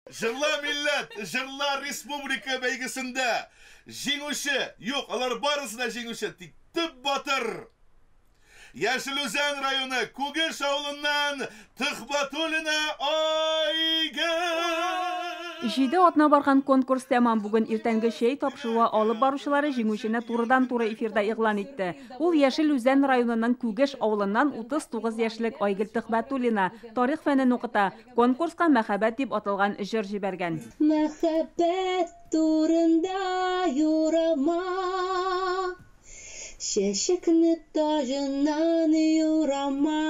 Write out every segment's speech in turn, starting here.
Җырла милләт, җырла республика бәйгесендә җиңүче, юк, алар барысы да җиңүче, тик төп батыр Яшел Үзән районы Күгеш авылыннан Төхбәтуллина Айгөл! 7 атна барган конкурс тәмам. Бүген иртәнге чәй тапшыруы алып баручылары җиңүчене турыдан-туры эфирда игълан итте. Ул Яшел Үзән районының Күгеш авылыннан 39 яшьлек Айгөл Төхбәтуллина. Тарих фәнен укыта. Конкурска Мәхәббәт дип аталган җыр җибәргән. Мәхәббәт турында юрама, чәчәкне таҗыннан юрама.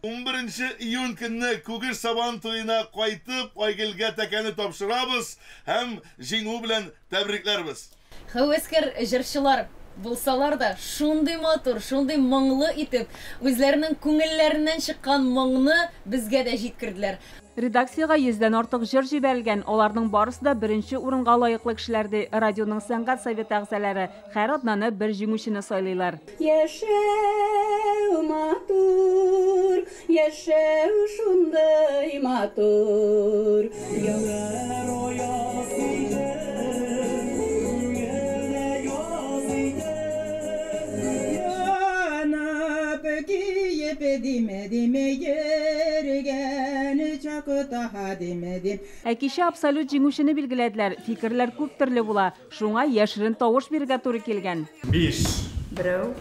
11 июнь көнне Күгеш Сабан туена кайтып, Айгөлгә тәкәне тапшырабыз һәм җиңү белән тәбрикләрбез. Һәвәскәр җырчылар булсалар да, шундый матур, шундый моңлы итеп, үзләренең күңелләреннән чыккан моңны безгә дә җиткерделәр. Редакциягә 100дән артык җыр җибәрелгән. Аларның барысы да беренче урынга лаеклы кешеләр, ди радионың сәнгать советы әгъзалары. Һәр атнаны бер җиңүчене сайлыйлар. Яшәү матур, яшәү шундый матур. Янып киеп диме-диме йөргән чакта диме-дим. Ә кичә абсолют җиңүчене билгеләделәр. Фикерләр күп төрле була. Шуңа яшерен тавыш бирергә туры килгән. 5. Берәү.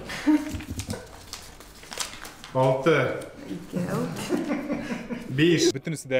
6. Икәү. 5. Бөтенесе дә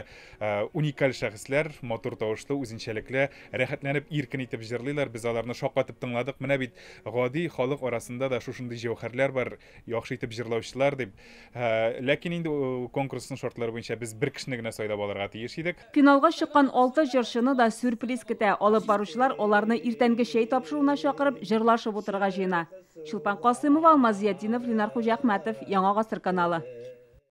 уникаль шәхесләр, матур тавышлы, үзенчәлекле, рәхәтләнеп иркен итеп җырлыйлар. Без аларны шаккатып тыңладык. Менә бит гади халык арасында да шушындый җәүһәрләр бар, яхшы итеп җырлаучылар дип. Ләкин инде конкурсның шартлары буенча без бер кешене генә сайлап алырга тиеш идек. Финалга чыккан 6 җырчыны да сюрприз көтә. Алып баручылар аларны иртәнге чәй тапшыруына чакырып, җырлашып утырырга җыена. Чулпан Касымова, Алмаз Зиятдинов, Ленар Хуҗахмәтов, Яңа Гасыр каналы.